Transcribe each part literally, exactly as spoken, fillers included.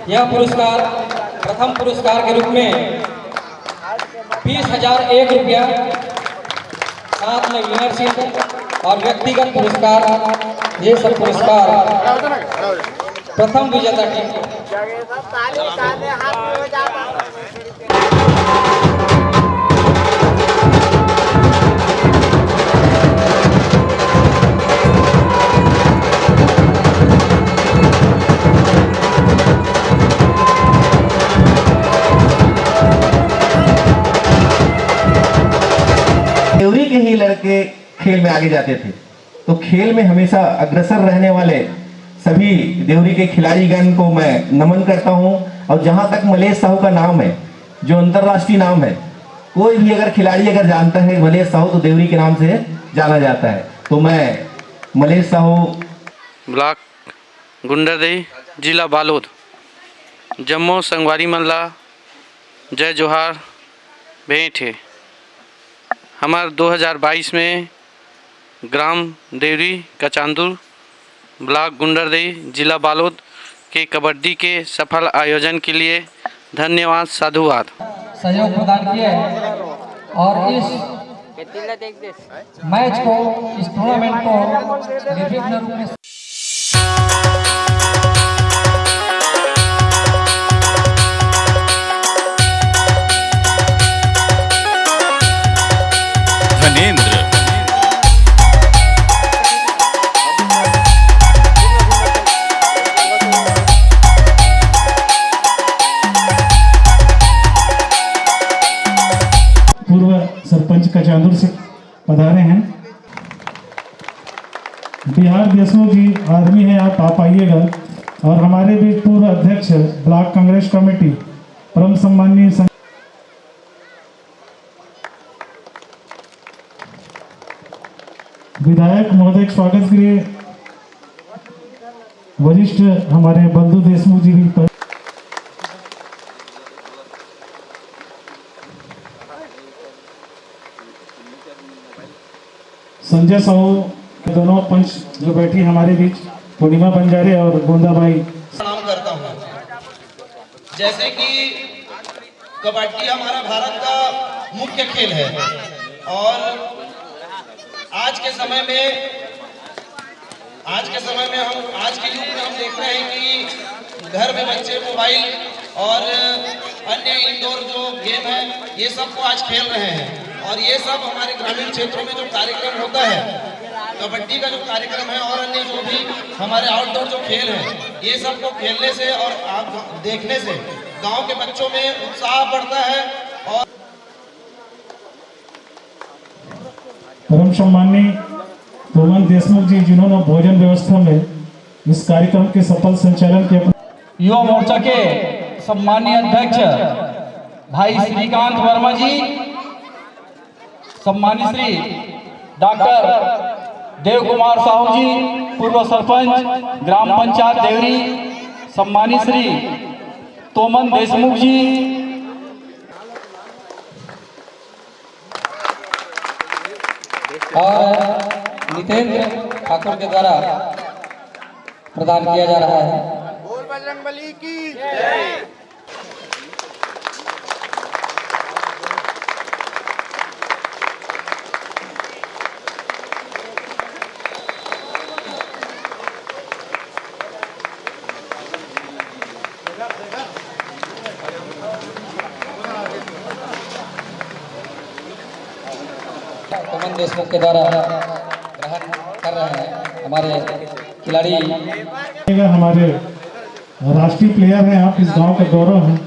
यह पुरस्कार, प्रथम पुरस्कार के रूप में बीस हजार एक रुपया, साथ में विनर शील्ड और व्यक्तिगत पुरस्कार, ये सब पुरस्कार प्रथम विजेता टीम को। देवरी के ही लड़के खेल में आगे जाते थे, तो खेल में हमेशा अग्रसर रहने वाले सभी देवरी के खिलाड़ीगण को मैं नमन करता हूं। और जहां तक मलेश साहू का नाम है, जो अंतर्राष्ट्रीय नाम है, कोई भी अगर खिलाड़ी अगर जानता है मलेश साहू, तो देवरी के नाम से जाना जाता है। तो मैं मलेश साहू, ब्लॉक गुंडरदेही, जिला बालोद, जम्मो संगवारी मन ला जय जोहार, भेंट हे। हमर दो हज़ार बाईस में ग्राम देवरी कचांदुर, ब्लॉक गुंडरदेही, जिला बालोद के कबड्डी के सफल आयोजन के लिए धन्यवाद, साधुवाद। सहयोग प्रदान किए और इस मैच को, इस टूर्नामेंट को निर्विघ्न रूप में धनेंद्र। पूर्व सरपंच कचांदुर से पधारे हैं। बिहार देशमुख जी आदमी हैं, आप, आप आइएगा। और हमारे बीच पूर्व अध्यक्ष ब्लॉक कांग्रेस कमेटी, परम सम्माननीय सं-, विधायक महोदय के स्वागत के लिए वरिष्ठ हमारे बंधु देशमुख जी भी पर संजय साहू, दोनों पंच जो बैठी हमारे बीच, पूर्णिमा बंजारे और गोंदाबाई। प्रणाम करता हूँ। जैसे कि कबड्डी हमारा भारत का मुख्य खेल है और आज के समय में, आज के समय में हम, आज के युग में हम देख रहे हैं कि घर में बच्चे मोबाइल और अन्य इंडोर जो गेम है, ये सब को आज खेल रहे हैं और ये सब हमारे ग्रामीण क्षेत्रों में जो कार्यक्रम होता है, कबड्डी का जो कार्यक्रम है और अन्य जो भी हमारे आउटडोर जो खेल है, ये सब को खेलने से और आप देखने से गांव के बच्चों में उत्साह बढ़ता है और परम सम्माननीय तोमन देशमुख जी, जिन्होंने भोजन व्यवस्था में इस कार्यक्रम के सफल संचालन के अपने युवा मोर्चा के सम्माननीय अध्यक्ष भाई श्रीकांत वर्मा जी, सम्मानित श्री डॉक्टर देव कुमार साहू जी, पूर्व सरपंच ग्राम पंचायत देवरी, सम्मानित श्री तोमन देशमुख जी और नितेंद्र ठाकुर के द्वारा प्रदान किया जा रहा है। बोल बजरंग बली की। पवन देशमुख के द्वारा ग्रहण कर रहे हैं हमारे खिलाड़ी। हमारे राष्ट्रीय प्लेयर हैं आप, इस गांव का गौरव हैं।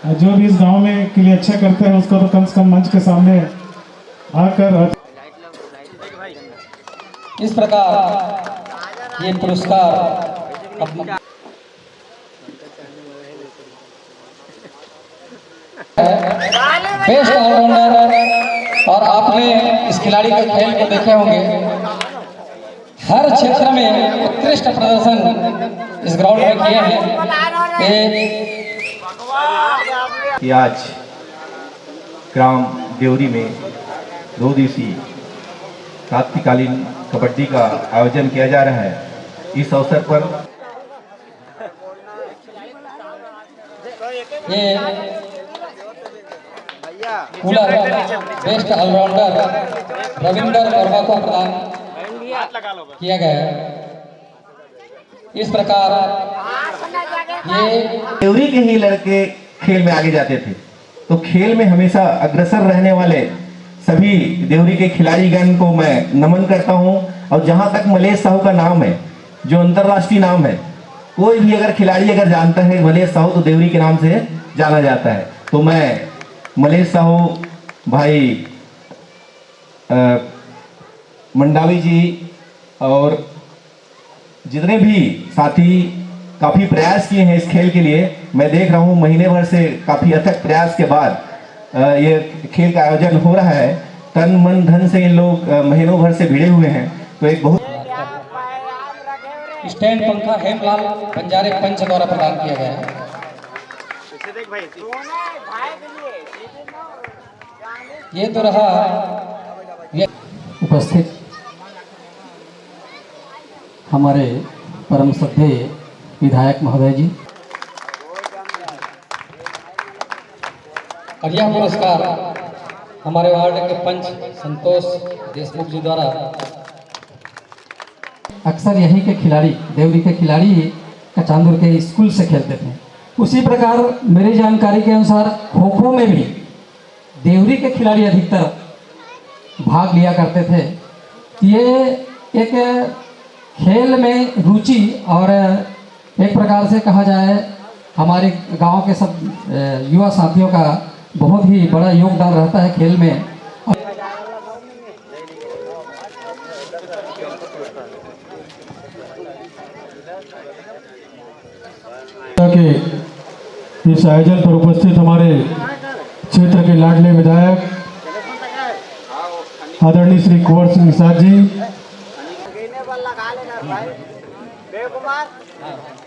और जो भी इस गांव में के लिए अच्छा करते हैं, उसको तो कम से कम मंच के सामने आकर इस प्रकार ये पुरस्कार अपना बेस्ट ऑलराउंडर। और आपने इस खिलाड़ी के खेल को देखे होंगे, हर क्षेत्र में उत्कृष्ट प्रदर्शन इस ग्राउंड में किए हैं। ये कि आज ग्राम देवरी में दो दिवसीय रात्रिकालीन कबड्डी का आयोजन किया जा रहा है। इस अवसर पर ये cooler best allrounder Ravinder Verma को प्रदान किया गया है। इस प्रकार ये देवरी के ही लड़के खेल में आगे जाते थे, तो खेल में हमेशा अग्रसर रहने वाले सभी देवरी के खिलाड़ीगण को मैं नमन करता हूं। और जहां तक मलेश साहू का नाम है, जो अंतर्राष्ट्रीय नाम है, कोई भी अगर खिलाड़ी अगर जानता है मलेश साहू, तो देवरी के नाम से जाना जाता है। तो मैं मलेश साहू भाई, अ, मंडावी जी और जितने भी साथी काफ़ी प्रयास किए हैं इस खेल के लिए, मैं देख रहा हूँ महीने भर से काफ़ी अथक प्रयास के बाद, अ, ये खेल का आयोजन हो रहा है। तन मन धन से इन लोग, अ, महीनों भर से भिड़े हुए हैं, तो एक बहुत स्टैंड पंखा हेमलाल बंजारे पंच द्वारा प्रदान किया गया है। ये तो रहा ये उपस्थित हमारे परम श्रद्धेय विधायक महोदय जी। और यह पुरस्कार हमारे वार्ड के पंच संतोष देशमुख जी द्वारा। अक्सर यहीं के खिलाड़ी, देवरी के खिलाड़ी कचांदुर के स्कूल से खेलते थे। उसी प्रकार मेरी जानकारी के अनुसार खो खो में भी देवरी के खिलाड़ी अधिकतर भाग लिया करते थे। ये एक खेल में रुचि और एक प्रकार से कहा जाए, हमारे गांव के सब, अ, युवा साथियों का बहुत ही बड़ा योगदान रहता है खेल में। के इस आयोजन पर उपस्थित हमारे क्षेत्र के लाडले विधायक आदरणीय श्री कुंवर सिंह निषाद जी,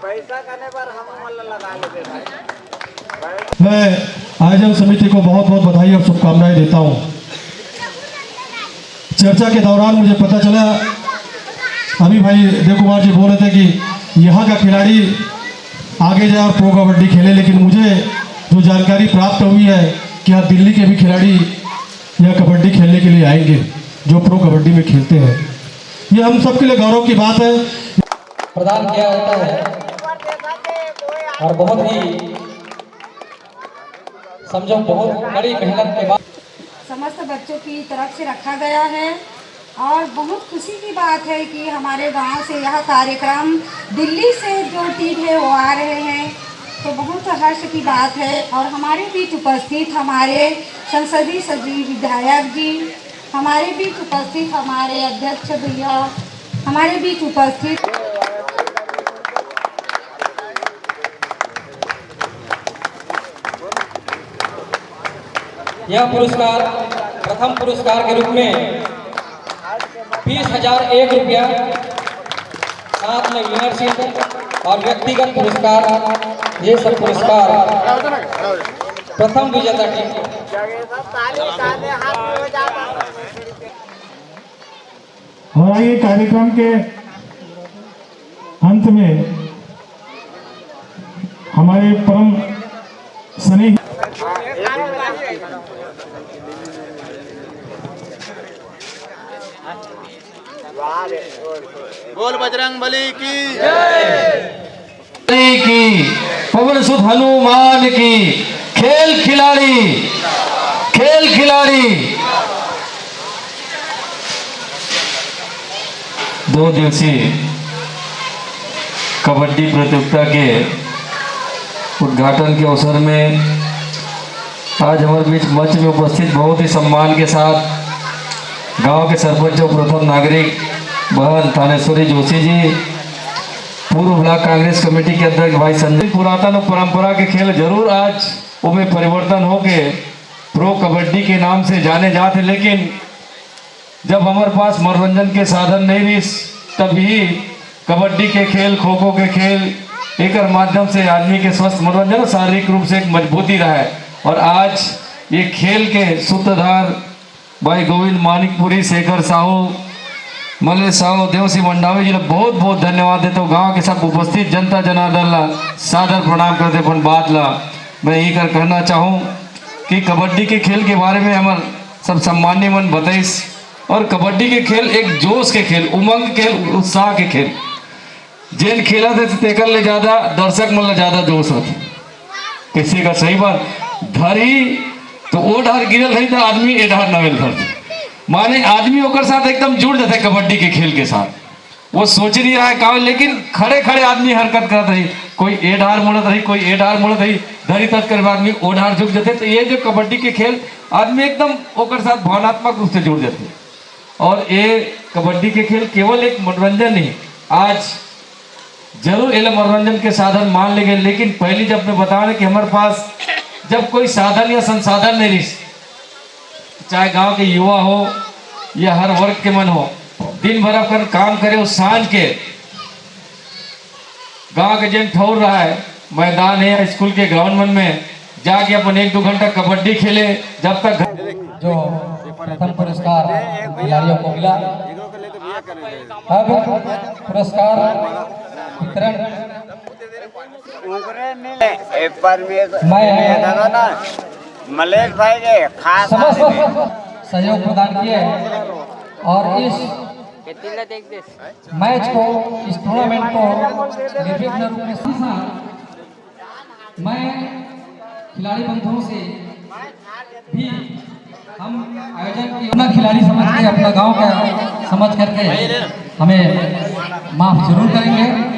पैसा करने पर हम मन ला लगा लेते भाई। मैं आयोजन समिति को बहुत बहुत बधाई और शुभकामनाएं देता हूं। चर्चा के दौरान मुझे पता चला, अभी भाई देव कुमार जी बोल रहे थे कि यहाँ का खिलाड़ी आगे जाए और प्रो कबड्डी खेले, लेकिन मुझे जो जानकारी प्राप्त हुई है कि यहाँ दिल्ली के भी खिलाड़ी यहाँ कबड्डी खेलने के लिए आएंगे जो प्रो कबड्डी में खेलते हैं। ये हम सबके लिए गौरव की बात है। प्रदान किया जाता है और बहुत ही समझो बहुत कड़ी मेहनत के बाद समस्त बच्चों की तरफ से रखा गया है और बहुत खुशी की बात है कि हमारे गांव से यह कार्यक्रम दिल्ली से जो टीम है वो आ रहे हैं, तो बहुत हर्ष की बात है। और हमारे बीच उपस्थित हमारे संसदीय सचिव विधायक जी, हमारे बीच उपस्थित हमारे अध्यक्ष भैया, हमारे बीच उपस्थित यह पुरस्कार प्रथम पुरस्कार के रूप में बीस हजार एक रुपया, साथ में विनर शील्ड और व्यक्तिगत पुरस्कार, ये सब पुरस्कार प्रथम विजेता टीम। और आइए कार्यक्रम के अंत में हमारे परम स्नेही बोल बजरंग बली की की पवन सुत हनुमान की। खेल खिलाड़ी, खेल खिलाड़ी। दो दिवसीय कबड्डी प्रतियोगिता के उद्घाटन के अवसर में आज हमारे बीच मंच में उपस्थित बहुत ही सम्मान के साथ गांव के सरपंच और प्रथम नागरिक बहन थानेश्वरी जोशी जी, पूर्व ब्लॉक कांग्रेस कमेटी के अध्यक्ष भाई संजय, पुरातन और परंपरा के खेल जरूर आज ओमे परिवर्तन होके प्रो कबड्डी के नाम से जाने जात हे, लेकिन जब हमारे पास मनोरंजन के साधन नहीं रहिस, तब ही कबड्डी के खेल, खो खो के खेल, एकर माध्यम से आदमी के स्वस्थ मनोरंजन और शारीरिक रूप से एक मजबूती रहे। और आज ये खेल के सूत्रधार भाई गोविंद मानिकपुरी, शेखर साहू, मलेश साहू, देवसी मंडावी जी ला बहुत बहुत धन्यवाद देथंव। गांव के सब उपस्थित जनता जनार्दन ला सादर प्रणाम करते अपन बात ला मैं यही कर कहना चाहूँ कि कबड्डी के खेल के बारे में हमर सब सम्मान्य मन बताइस। और कबड्डी के खेल एक जोश के खेल, उमंग के खेल, उत्साह के खेल। जेन खेलत हे तेकर ले ज्यादा दर्शक मन ला ज्यादा जोश होथे। कइसे का सही बात धरही तो ओ डहर गिरल रही तो आदमी ए डहर नवेल धरथे। माने आदमी ओकर साथ एकदम जुड़ जाथे कबड्डी के खेल के साथ। वो सोच नहीं रहा है का, लेकिन खड़े खड़े आदमी हरकत करत रही, कोई ए डहर मुड़त रही, कोई ए डहर मुड़त रही, धरी तक कर आदमी ओ डहर झुक जाथे। तो ये जो कबड्डी के खेल आदमी एकदम ओकर साथ भावनात्मक रूप से जुड़ जाथे। और ये कबड्डी के खेल केवल एक मनोरंजन नहीं, आज जरूर एला मनोरंजन के साधन मान ले गए, लेकिन पहली जब मैं बता रहे कि हमारे पास जब कोई साधन या संसाधन नहीं रही, चाहे गांव के युवा हो या हर वर्ग के मन हो, दिन भर अपन काम करे, उस सांझ के गांव के जेन ठौर रहा है, मैदान है या स्कूल के ग्राउंड मन में जाके अपन एक दो घंटा कबड्डी खेले, जब तक घर जो प्रथम पुरस्कार खिलाड़ियों को मिला। अब पुरस्कार वितरण। ए, परमेश्वर, मैं ये दादा ना, मलेश भाई के खास समस्त सहयोग प्रदान किए हैं और इस मैच को, इस टूर्नामेंट को निर्विघ्न रूप में संपन्न। मैं खिलाड़ी बंधुओं से भी हम आयोजन की अपना खिलाड़ी समझ के, अपना गांव का समझ करके हमें माफ जरूर करेंगे।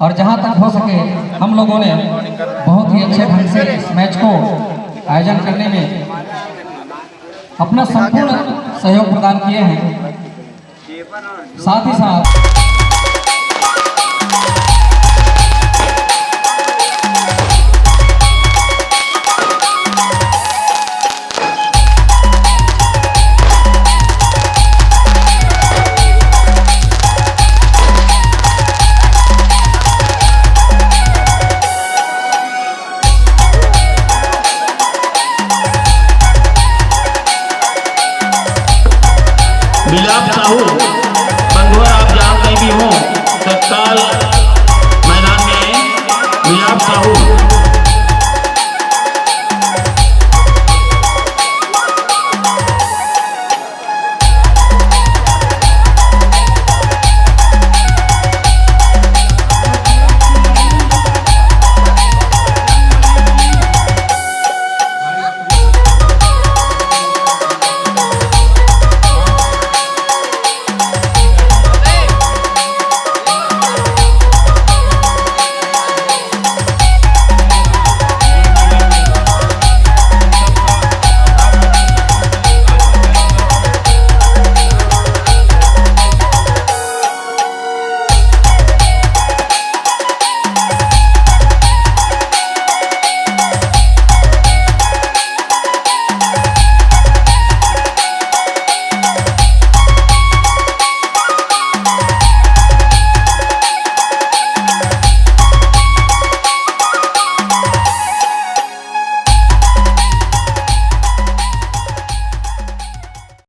और जहां तक हो सके, हम लोगों ने बहुत ही अच्छे ढंग से इस मैच को आयोजन करने में अपना संपूर्ण सहयोग प्रदान किए हैं। साथ ही साथ मिलाप साहू, बंधुआ आप जहाँ कहीं भी हो, तत्काल मैदान में मिलाप साहू।